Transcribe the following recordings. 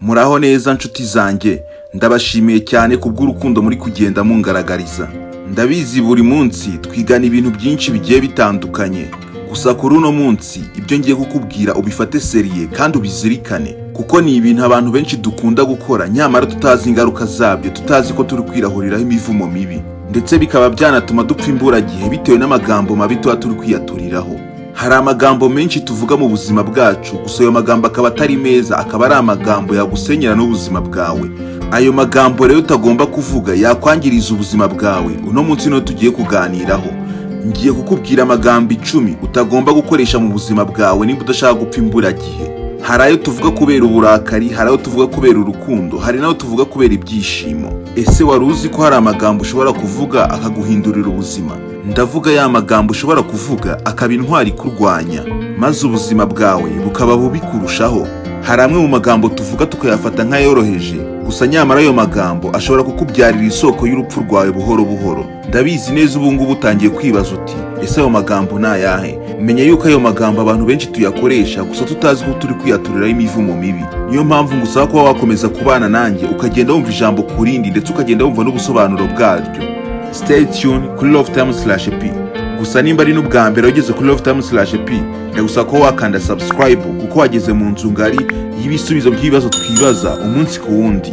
Muraho neza nshuti zanjye, ndabashimiye cyane kubw'urukundo muri kugenda mungaragariza. Ndabizi buri munsi twigana ibintu byinshi bigiye bitandukanye, gusa kuri uno munsi ibyo ngiye kukubwira ubifate sérieux kandi ubizirikane, kuko ni ibintu abantu benshi dukunda gukora nyamara tutazi ingaruka zabyo, tutazi ko turi kwirahuriraho imivumo mibi, ndetse bikaba byanatuma dupfa imburagihe bitewe n'amagambo mabi tuba turi kwiyaturiraho. Hari amagambo menshi tuvuga mu buzima bwacu, gusa ayo magambo akaba atari meza, akaba ari amagambo yagusenyera n'ubuzima bwawe. Ayo magambo rero utagomba kuvuga yakwangiriza ubuzima bwawe, uno munsi niyo tugiye kuganiraho. Ngiye kukubwira amagambo 10 utagomba gukoresha mu buzima bwawe niba udashaka gupfa imburagihe. Hari ayo tuvuga kubera uburakari, hari ayo tuvuga kubera urukundo, hari n'ayo tuvuga kubera ibyishimo. Ese wari uzi ko hari amagambo ushobora kuvuga akaguhindurira ubuzima? Ndavuga ya magambo ushobora kuvuga akaba intwari ikurwanya, maze ubuzima bwawe bukaba bubi kurushaho. Hari amwe mu magambo tuvuga tukayafata nk'ayoroheje, gusa nyamara ayo magambo ashobora kukubyarira isoko y'urupfu rwawe buhoro buhoro. Ndabizi neza ubu ngubu utangiye kwibaza uti: "Ese ayo magambo ni ayahe?" Menya yuko ayo magambo abantu benshi tuyakoresha, gusa tutazi ko turi kwiyaturiraho imivumo mibi. Niyo mpamvu ngusaba kuba wakomeza kubana nanjye, ukagenda wumva ijambo ku rindi, ndetse ukagenda wumva n'ubusobanuro bwaryo. Stay tuned kuri Love Time slash P. Gusa nimba ari n'ubwa mbere wageze kuri Love Time slash P, ndagusaba ko wakanda subscribe, kuko wageze mu nzu ngari y'ibisubizo by'ibibazo twibaza umunsi ku wundi.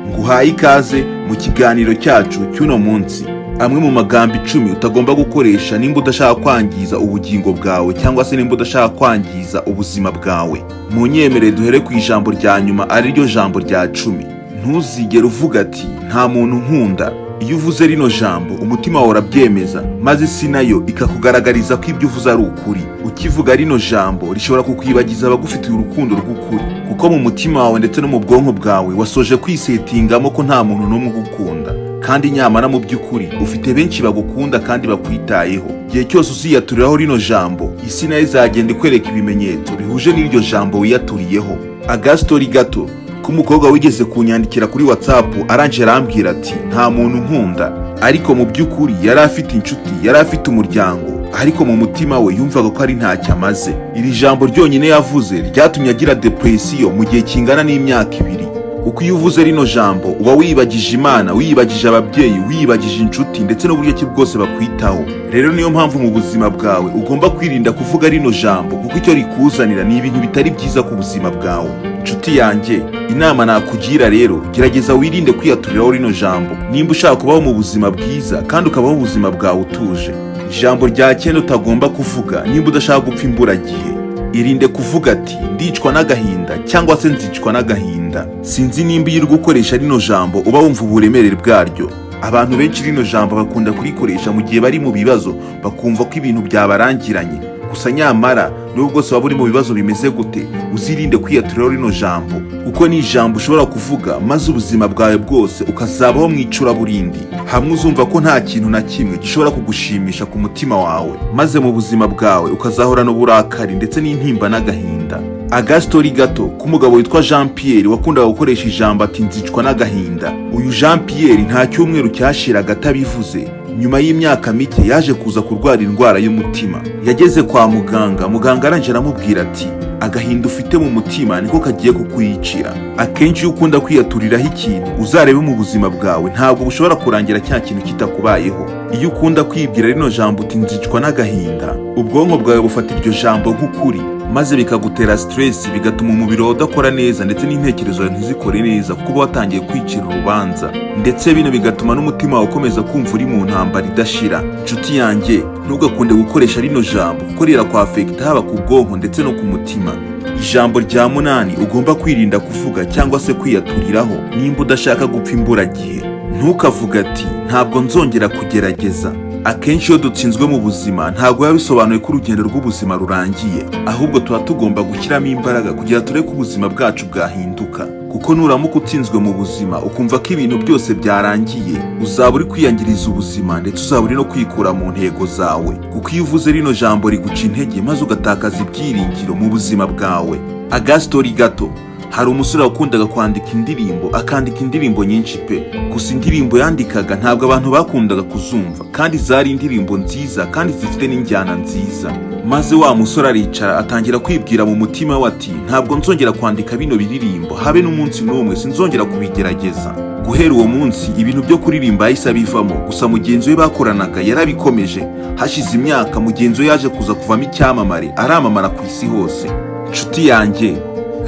Nguhaye ikaze mu kiganiro cyacu cy'uno munsi: amwe mu magambo 10 utagomba gukoresha nimba udashaka kwangiza ubugingo bwawe, cyangwa se nimba udashaka kwangiza ubuzima bwawe. Munyemerere duhere ku ijambo rya nyuma, ari ryo jambo rya 10. Ntuzigere uvuga ati: "Nta muntu nkunda." Iyo uvuze rino jambo, umutima wawe urabyemeza, maze isi nayo ikakugaragariza ko ibyo uvuze ari ukuri. Ukivuga rino jambo rishobora kukwibagiza abagufitiye urukundo rw'ukuri, kuko mu mutima wawe ndetse no mu bwonko bwawe wasoje kwisetingamo ko nta muntu n'umwe ugukunda, kandi nyamara mu by'ukuri ufite benshi bagukunda kandi bakwitayeho. Igihe cyose uziyaturiraho rino jambo, isi nayo izagenda ikwereka ibimenyetso bihuje n'iryo jambo wiyaturiyeho. Agastori gato k'umukobwa wigeze kunyandikira kuri WhatsApp, arangije arambwira ati: "Nta muntu nkunda." Ariko mu by'ukuri yari afite inshuti, yari afite umuryango, ariko mu mutima we yumvaga ko ari ntacyo amaze. Iri jambo ryonyine yavuze ryatumye agira depression mu gihe kingana n'imyaka 2, kuko iyo uvuze rino jambo uba wiyibagije Imana, wiyibagije ababyeyi, wiyibagije inshuti, ndetse n'uburyo ki bwose bakwitaho. Rero niyo mpamvu mu buzima bwawe ugomba kwirinda kuvuga rino jambo, kuko icyo rikuzanira ni ibintu bitari byiza ku buzima bwawe. Inshuti yanjye, inama nakugira rero, gerageza wirinde kwiyaturiraho rino jambo nimba ushaka kubaho mu buzima bwiza kandi ukabaho ubuzima bwawe utuje. Ijambo rya cyenda utagomba kuvuga nimba udashaka gupfa imburagihe: irinde kuvuga ati: "Ndicwa n'agahinda" cyangwa se "Nzicwa n'agahinda." Sinzi nimba iyo uri gukoresha rino jambo uba wumva uburemere bwaryo. Abantu benshi rino jambo bakunda kurikoresha mu gihe bari mu bibazo, bakumva ko ibintu byabarangiranye. Gusa nyamara nubwo bwose waba uri mu bibazo bimeze gute, uzirinde kwiyaturiraho rino jambo, kuko ni ijambo ushobora kuvuga maze ubuzima bwawe bwose ukazabaho mu icuraburindi, hamwe uzumva ko nta kintu na kimwe gishobora kugushimisha ku mutima wawe, maze mu buzima bwawe ukazahorana uburakari ndetse n'intimba n'agahinda. Agastori gato k'umugabo witwa Jean Pierre wakundaga gukoresha ijambo ati: "Nzicwa n'agahinda." Uyu Jean Pierre nta cyumweru cyashiraga atabivuze. Nyuma y'imyaka mike yaje kuza kurwara indwara y'umutima. Yageze kwa muganga, muganga arangije aramubwira ati: "Agahinda ufite mu mutima niko kagiye kukwiyicira." Akenshi iyo ukunda kwiyaturiraho ikintu, uzarebe mu buzima bwawe, ntabwo bushobora kurangira cya kintu kitakubayeho. Iyo ukunda kwibwira rino jambo uti: "Nzicwa n'agahinda", ubwonko bwawe bufata iryo jambo nk'ukuri, maze bikagutera stress, bigatuma umubiri wawe udakora neza, ndetse n'intekerezo zawe ntizikore neza, kuko uba watangiye kwicira urubanza, ndetse bino bigatuma n'umutima wawe ukomeza kumva uri mu ntambara idashira. Nshuti yanjye, ntugakunde gukoresha rino jambo, kuko rirakwaffecta haba ku bwonko ndetse no ku mutima. Ijambo rya munani ugomba kwirinda kuvuga cyangwa se kwiyaturiraho nimba udashaka gupfa imburagihe: ntukavuge ati: "Ntabwo nzongera kugerageza." Akenshi iyo dutsinzwe mu buzima, ntabwo biba bisobanuye ko urugendo rw'ubuzima rurangiye, ahubwo tuba tugomba gushyiramo imbaraga kugira turebe ko ubuzima bwacu bwahinduka. Kuko nuramuka utsinzwe mu buzima ukumva ko ibintu byose byarangiye, uzaba uri kwiyangiriza ubuzima, ndetse uzaba uri no kwikura mu ntego zawe, kuko iyo uvuze rino jambo riguca intege, maze ugatakaza ibyiringiro mu buzima bwawe. Agastori gato: hari umugabo witwa Jean Pierre wakundaga gukoresha ijambo ati: "Ntabwo nzongera kugerageza." Hari umusore wakundaga kwandika indirimbo, akandika indirimbo nyinshi pe. Gusa indirimbo yandikaga ntabwo abantu bakundaga kuzumva, kandi zari indirimbo nziza kandi zifite n'injyana nziza. Maze wa musore aricara, atangira kwibwira mu mutima we ati: "Ntabwo nzongera kwandika bino biririmbo, habe n'umunsi n'umwe sinzongera kubigerageza." Guhera uwo munsi ibintu byo kuririmba yahise abivamo. Gusa mugenzi we bakoranaga yarabikomeje. Hashize imyaka mugenzi we yaje kuza kuvamo icyamamare, aramamara ku isi hose. Nshuti yanjye,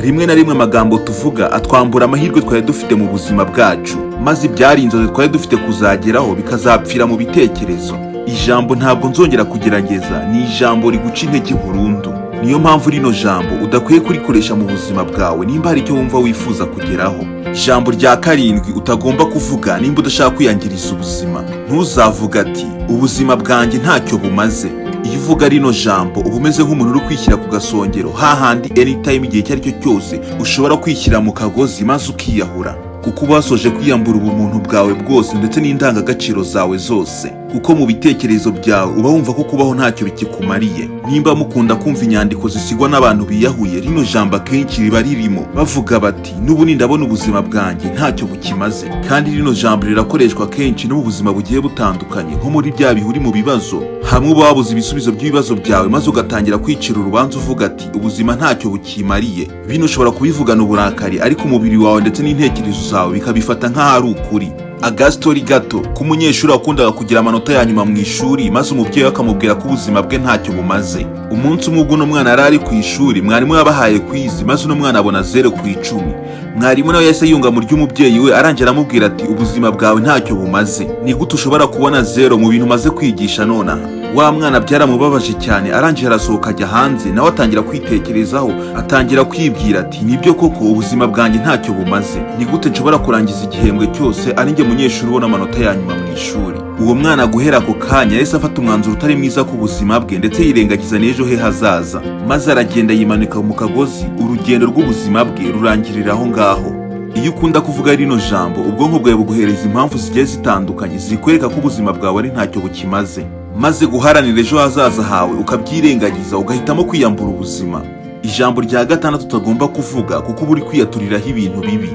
rimwe na rimwe amagambo tuvuga atwambura amahirwe twari dufite mu buzima bwacu, maze ibyari inzozi twari dufite kuzageraho bikazapfira mu bitekerezo. Ijambo "ntabwo nzongera kugerageza" ni ijambo riguca intege burundu. Niyo mpamvu rino jambo udakwiye kurikoresha mu buzima bwawe nimba hari icyo wumva wifuza kugeraho. Ijambo rya karindwi utagomba kuvuga nimba udashaka kwiyangiriza ubuzima: ntuzavuga ati: "Ubuzima bwanjye ntacyo bumaze." Iyo uvuga rino jambo uba umeze nk'umuntu uri kwishyira ku gasongero, hahandi anytime, igihe icyo ari cyo cyose, ushobora kwishyira mu kagozi maze ukiyahura, kuko uba wasoje kwiyambura ubumuntu bwawe bwose ndetse n'indangagaciro zawe zose, kuko mu bitekerezo byawe uba wumva ko kubaho ntacyo bikikumariye. Nimba mukunda kumva inyandiko zisigwa n'abantu biyahuye, rino jambo akenshi riba ririmo, bavuga bati: "N'ubundi ndabona ubuzima bwanjye ntacyo bukimaze." Kandi rino jambo rirakoreshwa kenshi no mu buzima bugiye butandukanye, nko muri bya bihe uri mu bibazo, hamwe uba wabuze ibisubizo by'ibibazo byawe, maze ugatangira kwicira urubanza uvuga ati: "Ubuzima ntacyo bukimariye." Bino ushobora kubivugana uburakari, ariko umubiri wawe ndetse n'intekerezo zawe bikabifata nk'aho ari ukuri. Agastori gato k'umunyeshuri wakundaga kugira amanota ya nyuma mu ishuri, maze umubyeyi we akamubwira ko ubuzima bwe ntacyo bumaze. Umunsi umwe ubwo uno mwana yari ari ku ishuri, mwarimu yabahaye quiz, maze uno mwana abona 0/10. Mwarimu nawe yahise yunga mu ry'umubyeyi we, arangira aramubwira ati: "Ubuzima bwawe ntacyo bumaze. Ni gute ushobora kubona 0 mu bintu umaze kwigisha nonaha?" Wa mwana byaramubabaje cyane, arangije arasohoka ajya hanze, nawe atangira kwitekerezaho, atangira kwibwira ati: "Nibyo koko, ubuzima bwanjye ntacyo bumaze. Ni gute nshobora kurangiza igihembwe cyose ari njye munyeshuri ubona amanota ya nyuma mu ishuri?" Uwo mwana guhera ako kanya yahise afata umwanzuro utari mwiza ku buzima bwe, ndetse yirengagiza n'ejo he hazaza, maze aragenda yimanika mu kagozi, urugendo rw'ubuzima bwe rurangirira aho ngaho. Iyo ukunda kuvuga rino jambo, ubwonko bwawe buguhereza impamvu zigiye zitandukanye zikwereka ko ubuzima bwawe ari ntacyo bukimaze, maze guharanira ejo hazaza hawe ukabyirengagiza, ugahitamo kwiyambura ubuzima. Ijambo rya gatandatu utagomba kuvuga kuko uba uri kwiyaturiraho ibintu bibi: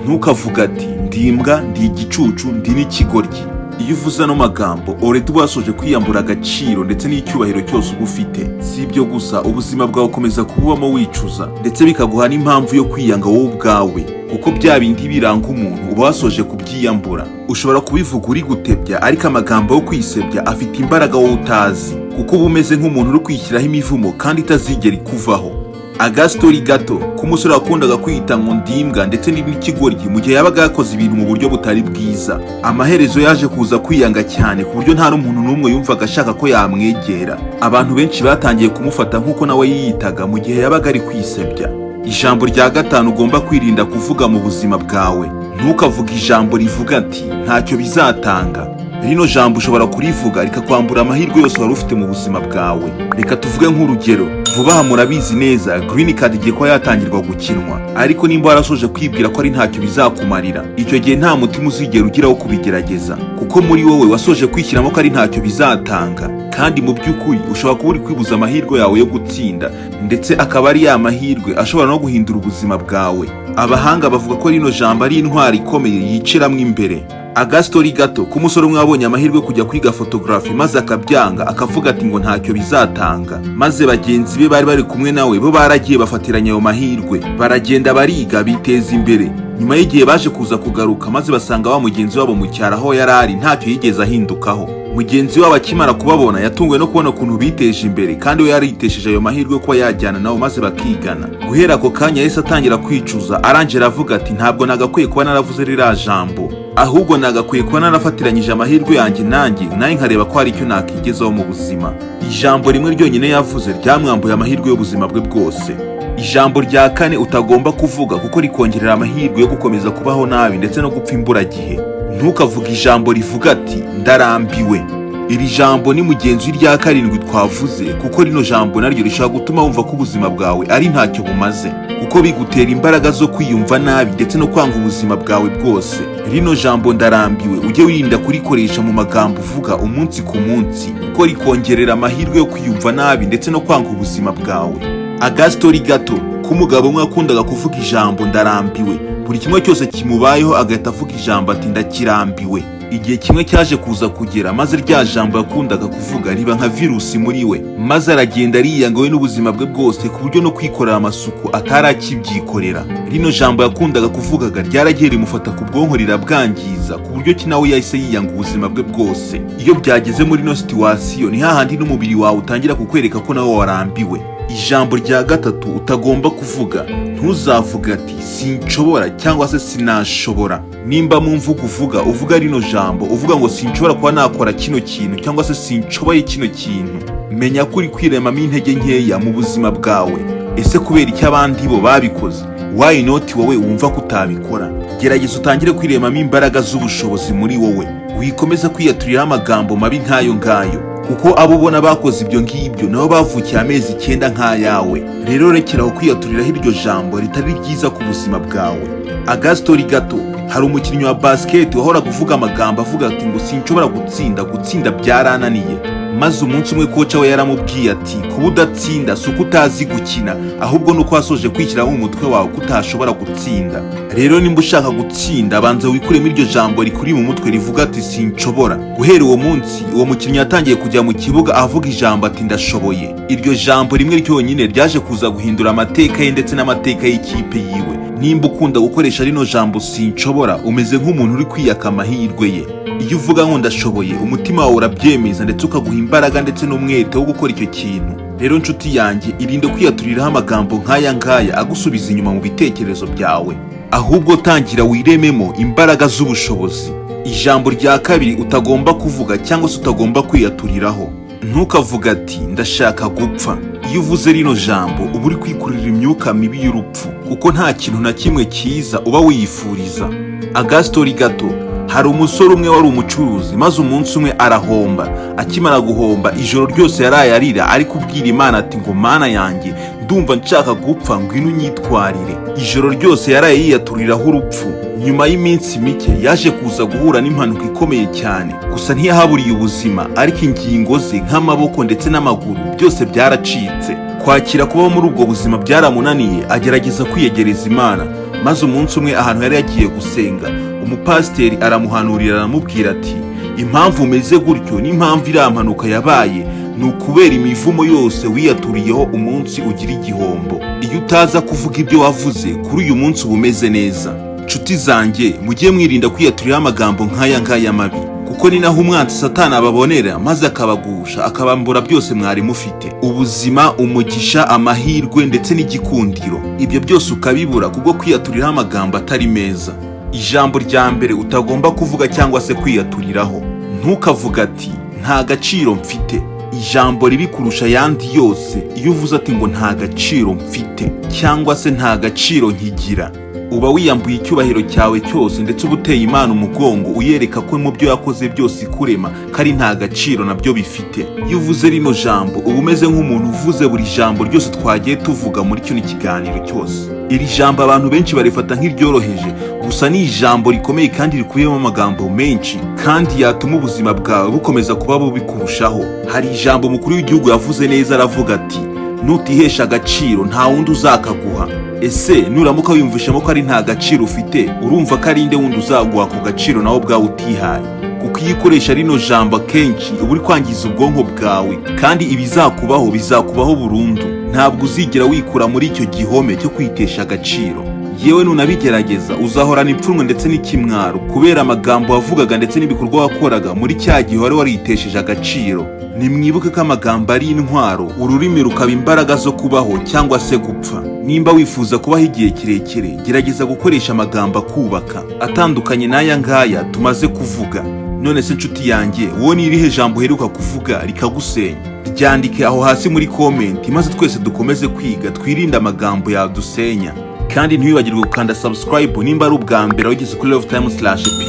ntukavuga ati: "Ndi imbwa, ndi igicucu, ndi n'ikigoryi." Iyo uvuze ano magambo, already uba wasoje kwiyambura agaciro ndetse n'icyubahiro cyose uba ufite. Si ibyo gusa, ubuzima bwawe ukomeza kububamo wicuza, ndetse bikaguha n'impamvu yo kwiyanga wowe ubwawe, kuko bya bindi biranga umuntu uba wasoje kubyiyambura. Ushobora kubivuga uri gutebya, ariko amagambo yo kwisebya afite imbaraga wowe utazi, kuko uba umeze nk'umuntu uri kwishyiraho imivumo kandi itazigera ikuvaho. Agastori gato k'umusore wakundaga kwiyita ngo ndimbwa ndetse n'ikigoryi mu gihe yabaga yakoze ibintu mu buryo butari bwiza. Amaherezo yaje kuza kwiyanga cyane ku buryo nta n'umuntu n'umwe yumvaga ashaka ko yamwegera. Abantu benshi batangiye kumufata nk'uko nawe yiyitaga mu gihe yabaga ari kwisebya. Ijambo rya gatanu ugomba kwirinda kuvuga mu buzima bwawe: ntukavuge ijambo rivuga ati: "Ntacyo bizatanga." Rino jambo ushobora kurivuga rikakwambura amahirwe yose wari ufite mu buzima bwawe. Reka tuvuge nk'urugero: vuba aha murabizi neza, Green Card igiye kuba yatangirwa gukinwa, ariko nimba warasoje kwibwira ko ari ntacyo bizakumarira, icyo gihe nta mutima uzigera ugira wo kubigerageza, kuko muri wowe wasoje kwishyiramo ko ari ntacyo bizatanga. Kandi mu by'ukuri ushobora kuba uri kwibuza amahirwe yawe yo gutsinda, ndetse akaba ari ya mahirwe ashobora no guhindura ubuzima bwawe. Abahanga bavuga ko rino jambo ari intwari ikomeye yiciramo imbere. Agastori gato k'umusore umwe wabonye amahirwe yo kujya kwiga photography, maze akabyanga, akavuga ati ngo ntacyo bizatanga. Maze bagenzi be bari bari kumwe nawe bo baragiye bafatiranya ayo mahirwe, baragenda bariga, biteza imbere. Nyuma y'igihe baje kuza kugaruka, maze basanga wa mugenzi wabo mu cyaro aho yari ari ntacyo yigeze ahindukaho. Mugenzi wabo akimara kubabona yatunguwe no kubona ukuntu biteje imbere, kandi we yaritesheje ayo mahirwe yo kuba yajyana nabo maze bakigana. Guhera ako kanya yahise atangira kwicuza, arangira aravuga ati: "Ntabwo nagakwiye kuba naravuze ririya jambo, ahubwo nagakwiye kuba narafatiranyije amahirwe yanjye nanjye nawe nkareba ko hari icyo nakigezaho mu buzima." Ijambo rimwe ryonyine yavuze ryamwambuye amahirwe y'ubuzima bwe bwose. Ijambo rya kane utagomba kuvuga kuko rikongerera amahirwe yo gukomeza kubaho nabi ndetse no gupfa imburagihe: ntukavuge ijambo rivuga ati: "Ndarambiwe." Iri jambo ni mugenzi w'irya karindwi twavuze, kuko rino jambo naryo rishobora gutuma wumva ko ubuzima bwawe ari ntacyo bumaze, kuko bigutera imbaraga zo kwiyumva nabi ndetse no kwanga ubuzima bwawe bwose. Rino jambo "ndarambiwe" ujye wirinda kurikoresha mu magambo uvuga umunsi ku munsi, kuko rikongerera amahirwe yo kwiyumva nabi ndetse no kwanga ubuzima bwawe. Agastori gato k'umusore wakundaga kwiyita ngo ndimbwa ndetse n'ikigoryi maze Ko umugabo umwe yakundaga kuvuga ijambo "ndarambiwe", buri kimwe cyose kimubayeho agahita avuga ijambo ati "ndakirambiwe". Igihe kimwe cyaje kuza kugera, maze rya jambo yakundaga kuvuga riba nka virusi muri we, maze aragenda ariyanga we n'ubuzima bwe bwose, ku buryo no kwikorera amasuku atari akibyikorera. Rino jambo yakundaga kuvugaga ryaragiye rimufata ku bwonko, rirabwangiza, ku buryo ki nawe yahise yiyanga ubuzima bwe bwose. Iyo byageze muri ino situation, ni hahandi n'umubiri wawe utangira kukwereka ko nawe warambiwe. Ijambo rya gatatu utagomba kuvuga: ntuzavuga ati "sinshobora" cyangwa se "sinashobora". Nimba mu mvugo uvuga rino jambo, uvuga ngo "sinshobora kuba nakora kino kintu" cyangwa se "sinshoboye kino kintu", menya ko uri kwiremamo intege nkeya mu buzima bwawe. Ese kubera icyo abandi bo babikoze, why not wowe wumva ko utabikora? Gerageza utangire kwiremamo imbaraga z'ubushobozi muri wowe, wikomeza kwiyaturiraho amagambo mabi nk'ayo ngayo, kuko abo ubona bakoze ibyo ngibyo nabo bavukiye amezi 9 nk'ayawe. Rero rekeraho kwiyaturiraho iryo jambo ritari ryiza ku buzima bwawe. Agastori gato: hari umukinnyi wa basket wahoraga uvuga amagambo avuga ati ngo "sinshobora gutsinda, gutsinda byarananiye". Maze umunsi umwe coach we yaramubwiye ati "Kuba udatsinda si uko utazi gukina, ahubwo ni uko wasoje kwishyiramo mu mutwe wawe ko utashobora gutsinda". Rero nimba ushaka gutsinda, banza wikuremo iryo jambo rikuri mu mutwe rivuga ati "sinshobora". Guhera uwo munsi, uwo mukinnyi yatangiye kujya mu kibuga avuga ijambo ati "ndashoboye". Iryo jambo rimwe ryonyine ryaje kuza guhindura amateka ye ndetse n'amateka y'ikipe yiwe. Nimba ukunda gukoresha rino jambo "sinshobora", umeze nk'umuntu uri kwiyaka amahirwe ye. Iyo uvuga ngo "ndashoboye", umutima wawe urabyemeza ndetse ukaguha imbaraga ndetse n'umwete wo gukora icyo kintu. Rero nshuti yanjye, irinde kwiyaturiraho amagambo nk'aya ngaya agusubiza inyuma mu bitekerezo byawe, ahubwo tangira wirememo imbaraga z'ubushobozi. Ijambo rya kabiri utagomba kuvuga cyangwa se utagomba kwiyaturiraho: ntukavuga ati "ndashaka gupfa". Iyo uvuze rino jambo, uba uri kwikururira imyuka mibi y'urupfu, kuko nta kintu na kimwe cyiza uba wiyifuriza. Agastori gato: hari umusore umwe wari umucuruzi, maze umunsi umwe arahomba. Akimara guhomba, ijoro ryose yaraye arira, ari kubwira Imana ati ngo "Mana yanjye, ndumva nshaka gupfa, ngwino unyitwarire". Ijoro ryose yaraye yiyaturiraho urupfu. Nyuma y'iminsi mike yaje kuza guhura n'impanuka ikomeye cyane. Gusa ntiyahaburiye ubuzima, ariko ingingo ze nk'amaboko ndetse n'amaguru byose byaracitse. Kwakira kubaho muri ubwo buzima byaramunaniye, agerageza kwiyegereza Imana. Maze umunsi umwe, ahantu yari yagiye gusenga, umupasiteri aramuhanurira, aramubwira ati "Impamvu umeze gutyo n'impamvu iriya mpanuka yabaye ni ukubera imivumo yose wiyaturiyeho umunsi ugira igihombo. Iyo utaza kuvuga ibyo wavuze, kuri uyu munsi uba umeze neza". Nshuti zanjye, mujye mwirinda kwiyaturiraho amagambo nk'aya ngaya mabi, kuko ni naho umwanzi Satani ababonera, maze akabagusha, akabambura byose mwari mufite: ubuzima, umugisha, amahirwe ndetse n'igikundiro. Ibyo byose ukabibura kubwo kwiyaturiraho amagambo atari meza. Ijambo rya mbere utagomba kuvuga cyangwa se kwiyaturiraho: ntukavuga ati "nta gaciro mfite". Ijambo ribi kurusha ayandi yose, iyo uvuze ati ngo "nta gaciro mfite" cyangwa se "nta gaciro nkigira", uba wiyambuye icyubahiro cyawe cyose, ndetse uba uteye Imana umugongo, uyereka ko mu byo yakoze byose ikurema ko ari nta gaciro nabyo bifite. Iyo uvuze rino jambo, uba umeze nk'umuntu uvuze buri jambo ryose twagiye tuvuga muri kino kiganiro cyose. Iri jambo abantu benshi barifata nk'iryoroheje, gusa ni ijambo rikomeye kandi rikubiyemo amagambo menshi kandi yatuma ubuzima bwawe bukomeza kuba bubi kurushaho. Hari ijambo umukuru w'igihugu yavuze neza, aravuga ati "Nutihesha agaciro, nta wundi uzakaguha". Ese nuramuka wiyumvishemo ko ari nta gaciro ufite, urumva ko ari inde wundi uzaguha ako gaciro nawe ubwawe utihaye? Kuko iyo ukoresha rino jambo akenshi, uba uri kwangiza ubwonko bwawe, kandi ibizakubaho bizakubaho burundu. Ntabwo uzigera wikura muri icyo gihome cyo kwitesha agaciro. Yewe, nunabigerageza, uzahorana ipfunwe ndetse n'ikimwaro kubera amagambo wavugaga ndetse n'ibikorwa wakoraga muri cya gihe wari waritesheje agaciro. Nimwibuke ko amagambo ari intwaro, ururimi rukaba imbaraga zo kubaho cyangwa se gupfa. Nimba wifuza kubaho igihe kirekire, gerageza gukoresha amagambo akubaka, atandukanye n'aya ngaya tumaze kuvuga. None se nshuti yanjye, wowe ni irihe jambo uheruka kuvuga rikagusenya? Ryandike aho hasi muri comment, maze twese dukomeze kwiga twirinde amagambo yadusenya. Kandi ntiwibagirwe gukanda subscribe nimba ari ubwa mbere wageze kuri Love Time slash P,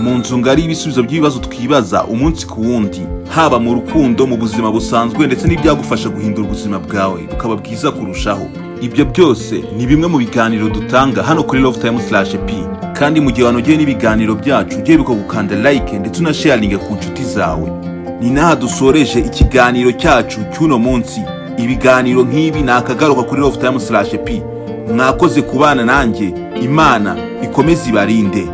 mu nzu ngari y'ibisubizo by'ibibazo twibaza umunsi ku wundi, haba mu rukundo, mu buzima busanzwe, ndetse n'ibyagufasha guhindura ubuzima bwawe bukaba bwiza kurushaho. Ibyo byose ni bimwe mu biganiro dutanga hano kuri Love Time slash P. Kandi mu gihe wanogeye n'ibiganiro byacu, ujye wibuka gukanda like ndetse unasharinge ku nshuti zawe. Ni n'aha dusoreje ikiganiro cyacu cy'uno munsi. Ibiganiro nk'ibi ni akagaruka kuri Love Time slash P. Mwakoze kubana nanjye. Imana ikomeze ibarinde.